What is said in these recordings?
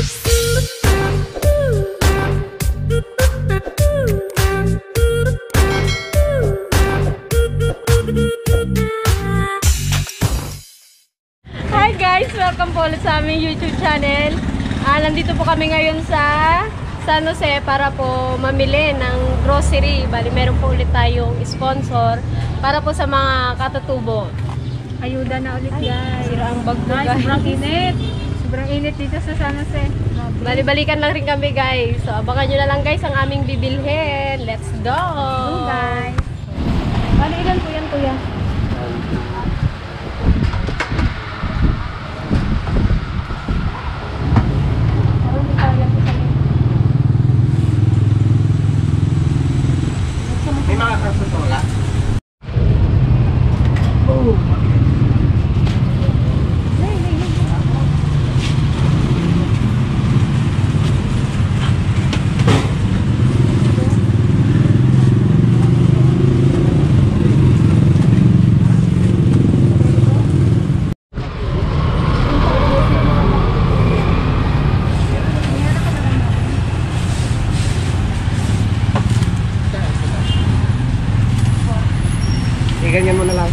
Hi guys! Welcome po ulit sa aming YouTube channel. Nandito po kami ngayon sa San Jose para po mamili ng grocery. Bali, meron po ulit tayong sponsor para po sa mga katutubo. Ayuda na ulit guys. Sira ang bag ko guys. Sobrang init. Sobrang init dito sa San Jose. Bali-balikan lang rin kami guys. So, abangan nyo na lang guys ang aming bibilhin. Let's go! Go guys! Bali, ilan po yan kuya? May mga kasusola. Ganyan mo na lang.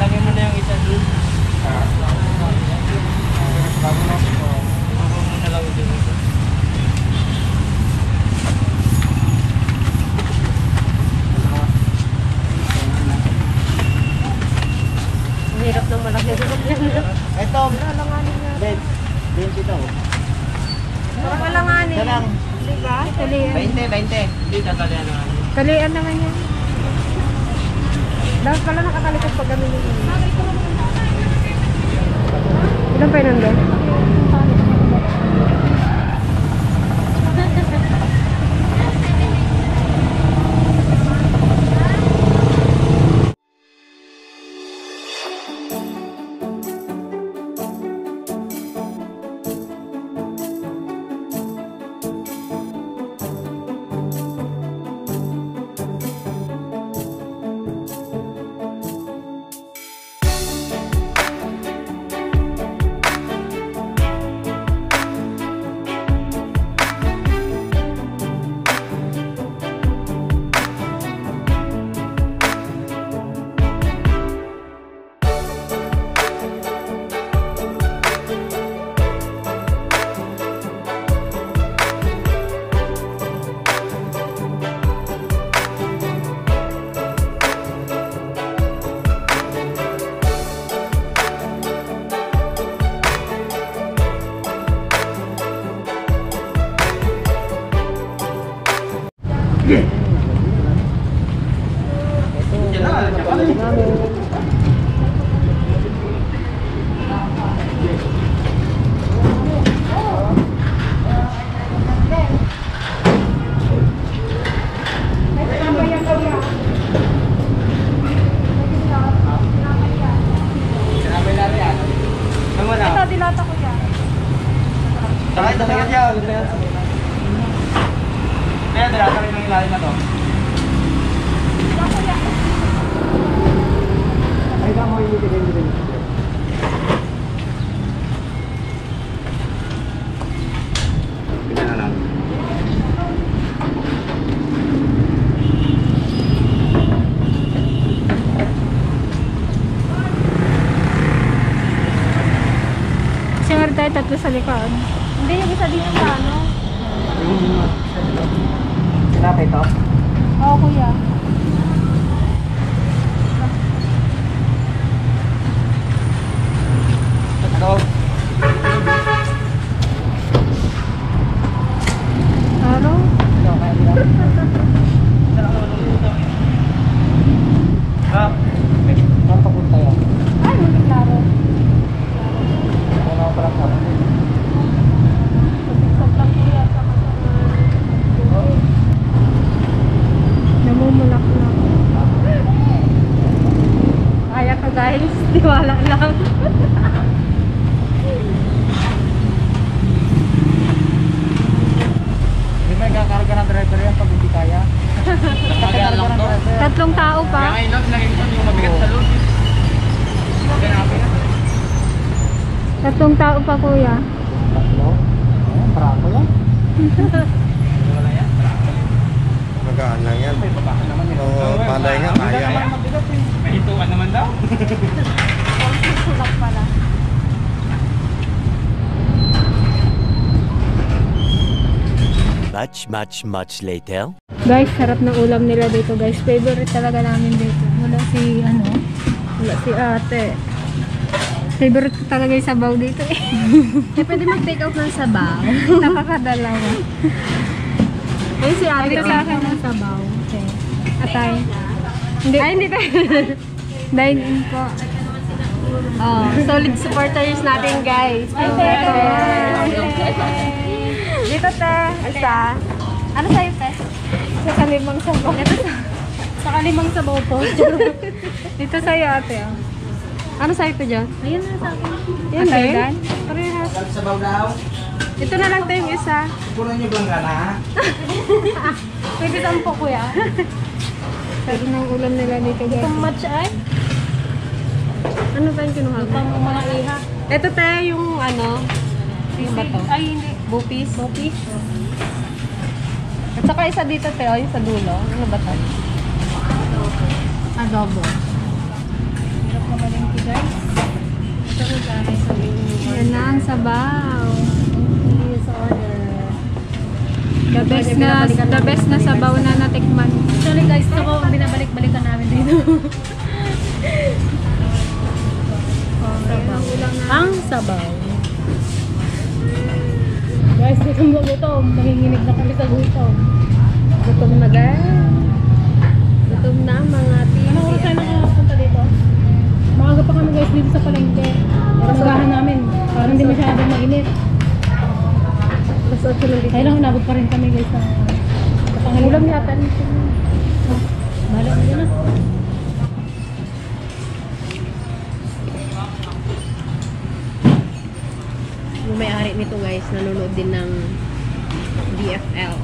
Lagyan mo na yung isa dun. Hirap ng malaki. Ito. Ben. Ben dito. Parang alanganin. Ito lang. Diba? Kalian. 20. Hindi tatalian naman. Kalian naman yan. Dapat pala nakatalikod pag kami nito. Ilan pa yun nandun? Ito, dilata ko dyan. Saka ito, sige siya. Kaya dilata rin yung ilalim na to. Ay, mo yung din. Bila na lang. Meron tayo tatlo sa likod. Hindi, yung isa dito sa ano. Sinapay ito? Oo, kuya. Ito. Ano? Saan papunta yan? Ay, hindi klaro. Wala ko palang sabi. Pag-isap lang kuya sa kasama. Namumulak na ako. Tatlong tao pa. Kaya ngayon, laging ko yung mabigat sa loob. Tatlong tao pa, kuya. Tatlo? Oh, bravo yan. Magaan lang yan. May babakan naman yun. Oo, palay nga, kaya nga. May hituan naman daw. Sulak pala. Much later. Guys, sarap ng ulam nila dito, guys. Favorite talaga namin dito. Wala si, wala si ate. Favorite ko talaga yung sabaw dito eh. Pwede mag-take out ng sabaw. Nakakadalawa. Ay, si ate sa akin ng sabaw. Okay. Atay. Hindi. Ay, hindi tayo. Dine-in po. Oh, solid supporters natin, guys. Dito, te. Isa. Ano sa'yo, te? Sa kalimang sabaw. Sa kalimang sabaw po. Dito sa'yo, ate. Oh. Ano sa'yo to dyan? Ayun na sa akin. Yan, Atay din? dan? Parehas. Sabaw daw. Ito na lang tayo yung isa. Puno nyo bang gana? Pwede sampo, kuya. Sarap ng ulam nila dito, guys. Itong match ay. Ano ba yung kinuha mo? Pang mga iha. Ito tayo yung ano ba to? Ay, hindi. Bupis. Bopis. At saka isa dito tayo, yung sa dulo. Ano ba to? Adobo. Hirap naman yung guys. Ito ko gano'y sabihin mo. Yan na ang sabaw. Please order. The best na sabaw na natikman. Actually guys, ito ko binabalik-balikan namin dito. Ang sabaw. Guys, gutom na gutom. Nanginginig na kami sa gutom. Gutom na, guys. Gutom na mga titi. Ano oras tayo nakapunta dito? Maaga pa kami guys dito sa palengke. Nagahan namin. Para hindi masyadong mainit. Mas 8 lang dito. Kaya lang inabot pa rin kami guys na Ulam yata nito. Bahala mo yun ah. Yung may-ari nito, guys, nanonood din ng DFL.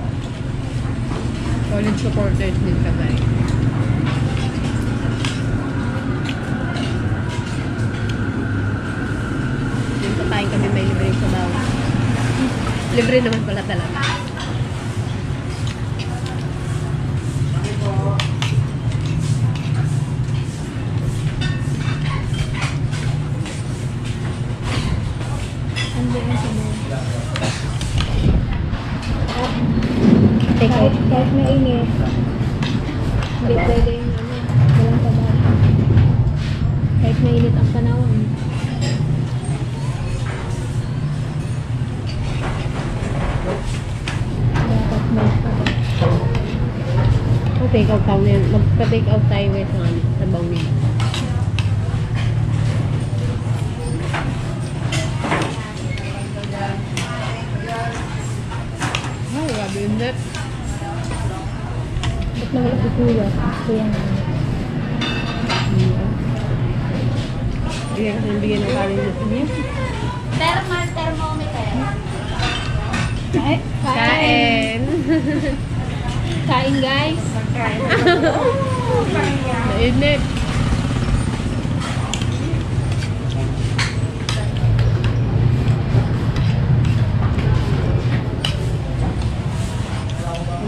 Solid supporters din ka, guys. Yung kakain kami may libre sa daw. Libre naman pala talaga. Take out. Kahit mainit. Hindi pwede yung walang sabaw. Kahit mainit ang panahon. Dapat may sabaw. Take out tayo ngayon. Magpa-take out tayo guys ng sabaw nila. Ay, grabe yun, Dep. Ba't nawala si kuya? Kuya namin. Bigyan kasi bigyan ng kanin niya. Thermal thermometer. Kain! Kain guys. Mainit.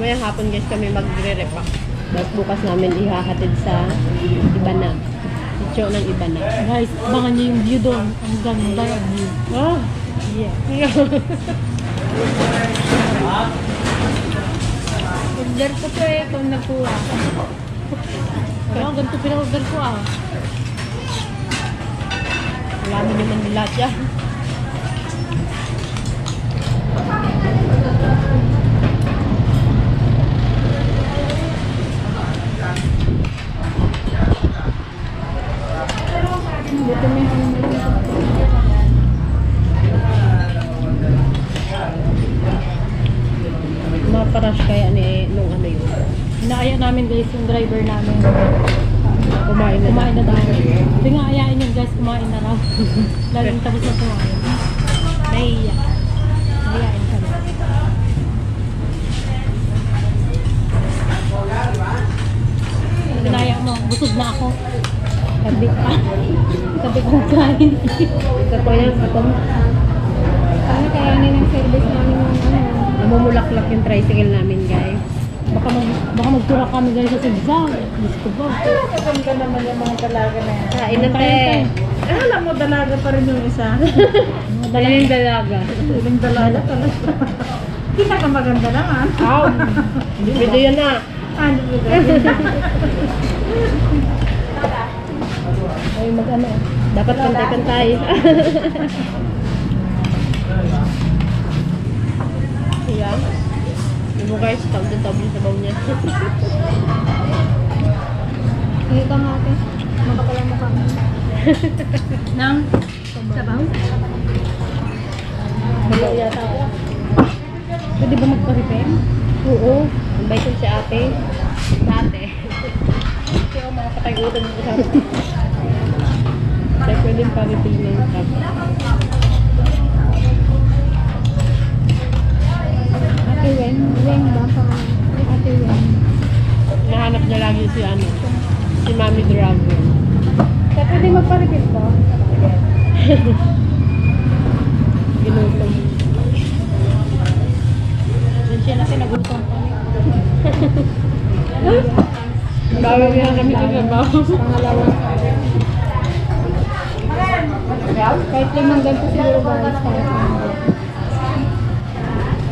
Mamaya hapon guys kami magre-repack. Tapos bukas namin ihahatid sa Ibanag. Sityo ng Ibanag. Guys, abangan niyo yung view doon. Ang ganda yung view. Oh! Yeah. Order ko to eh kung nakuha. Pero ang ganito pina-order ko ah. Wala mo naman lahat yan. Dito may Maparash kaya ni nung ano yun. inaaya namin guys yung driver namin. Kumain na. Kumain na daw. Hindi nga ayain yun guys, kumain na raw. Laging tapos na kumain. Naiiyak. Ayain kami. na ako. Sabi pa. Sabi kong kain. Ito po yan, atong Sana kayanin ang service namin ng namumulaklak yung tricycle namin, guys. Baka magtura kami guys sa sigsag. Diyos ko ba? Maganda naman yung mga dalaga na yan. Kain na, te. Alam mo, dalaga pa rin yung isa. Dalang dalaga. Yung dalaga talaga. Kita ka maganda naman. Ow! Pwede yun na. Ano mo gawin? Ay, mag-ano. Dapat kantay-kantay. Iya. Yung mo guys, tawag-tawag yung sabaw niya. Hindi ka nga ate. Makapalang mukha mo. Nang? Sabaw? Sabaw yata ako. Pwede ba magpa-repair? Oo. Invite si ate. Ate. Kaya mga patay-utan mo sa atin. Kaya pwede pa-refill ng cup. Ate Wen? Wen ba? Ate Wen. Nahanap niya lagi si ano. Si Mami Dragon. Kaya pwede magpa-repair ko? Ginutom. Yan siya na sinagutom kami. Bawal nga kami sa sabaw. Pangalawang kahit limang ganito siguro guys.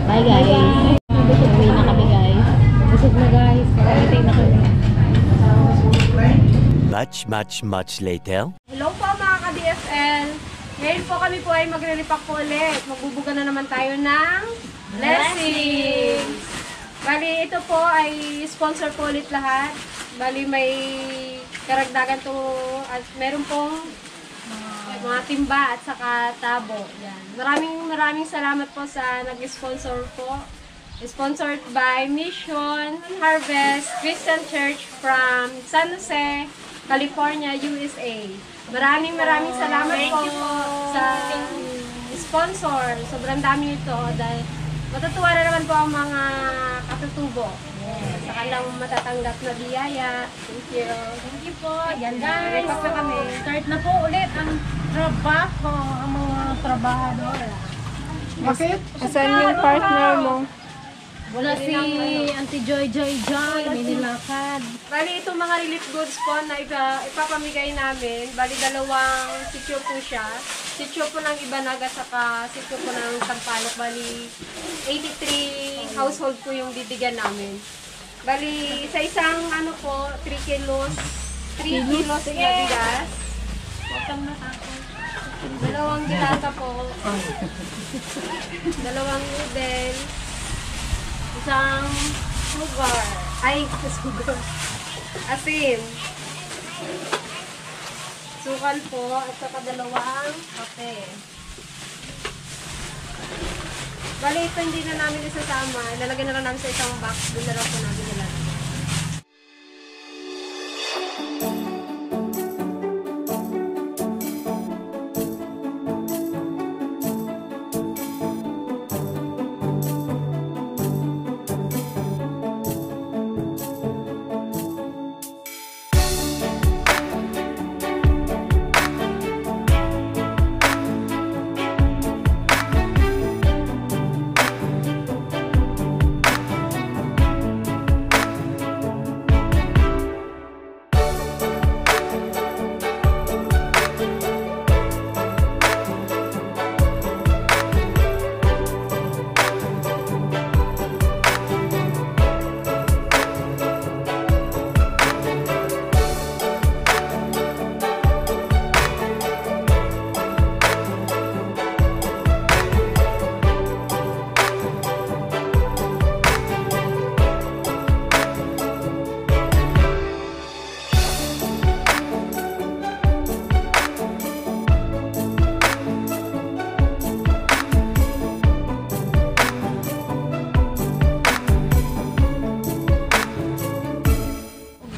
Bye guys. Uwi na kami guys. Busog na guys. Kalitay na kami. Much later. Hello po mga ka-DFL. Ngayon po kami po ay magre-repack po ulit. Magbubuga na naman tayo ng blessings. Bali, ito po ay sponsor po ulit lahat. Bali, may karagdagan to at meron pong mga timba at saka tabo. Yan. Maraming salamat po sa nag-sponsor po. Sponsored by Mission Harvest Christian Church from San Jose, California, USA. Maraming salamat po sa sponsor. Sobrang dami nito dahil matutuwa na naman po ang mga katutubo. Sa kanilang matatanggap na biyaya. Thank you. Thank you po. Yan Guys, guys. pa kami. Start na po ulit ang trabaho, ang mga trabahador. Bakit? Asan yung partner mo? Wala si Auntie Joy, may nilakad. Bali, itong mga relief goods po na ipapamigay namin. Bali, dalawang sityo po siya. Sityo po ng Ibanaga saka sityo po ng Sampaloc. Bali, 83 household po yung bibigyan namin. Bali, sa isang ano po, 3 kilos na bigas. Dalawang dilata po. Dalawang noodle. Isang sugar. Ay, sugar. Asin. Sukal po at saka dalawang kape. Bali, ito hindi na namin isasama. Lalagyan na lang namin sa isang box. Doon na lang po namin ilalagay.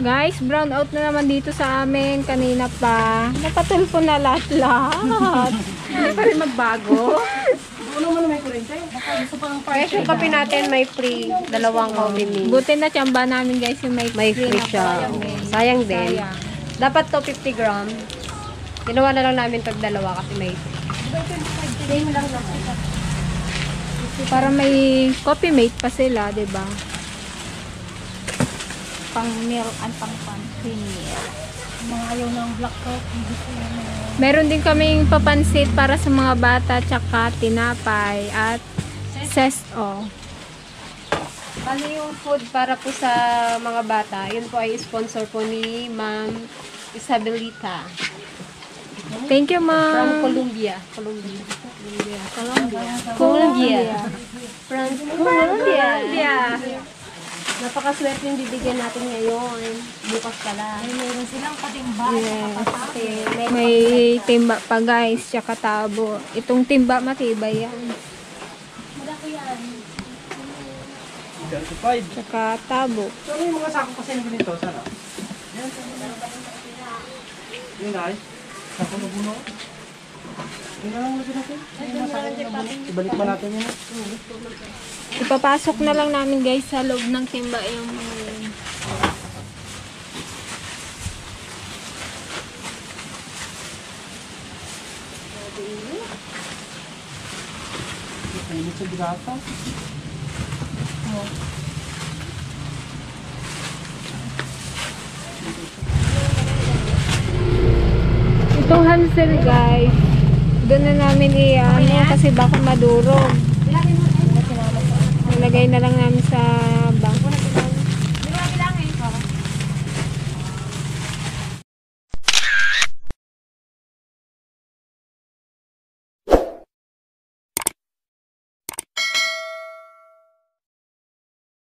Guys, brown out na naman dito sa amin kanina pa. Napatulpo na lahat. Hindi pa rin magbago. Fresh yung kape natin, may free. Dalawang coffee mix. Buti na tsamba namin guys yung may May free na siya. sayang eh. Sayang din. Sayang. Dapat to 50 grams. Ginawa na lang namin tag dalawa kasi may Para may coffee mate pa sila, 'di ba? Pang milk and pang creamy. Mga ayaw ng black coffee. Gusto yan. Meron din kaming papansit para sa mga bata, tsaka tinapay at sesto. Bali yung food para po sa mga bata. Yun po ay sponsor po ni Ma'am Isabelita Thank you, from ma'am. Colombia. From Colombia. Napakaswerte yung bibigyan natin ngayon. Bukas pala. Meron silang patimba. Kasi May timba pa, guys, tsaka tabo. Itong timba matibay yan. Tsaka tabo. So, ano yung mga sako kasi na ganito? Sana? Yun guys. Sako na buno. Yun na lang ulit natin. Ibalik pa natin yun. Ipapasok na lang namin, guys, sa loob ng timba yung mga yun. Init sa dirata. Itong Hansel, guys, doon na namin ano, kasi baka madurog. Nilagay na lang namin sa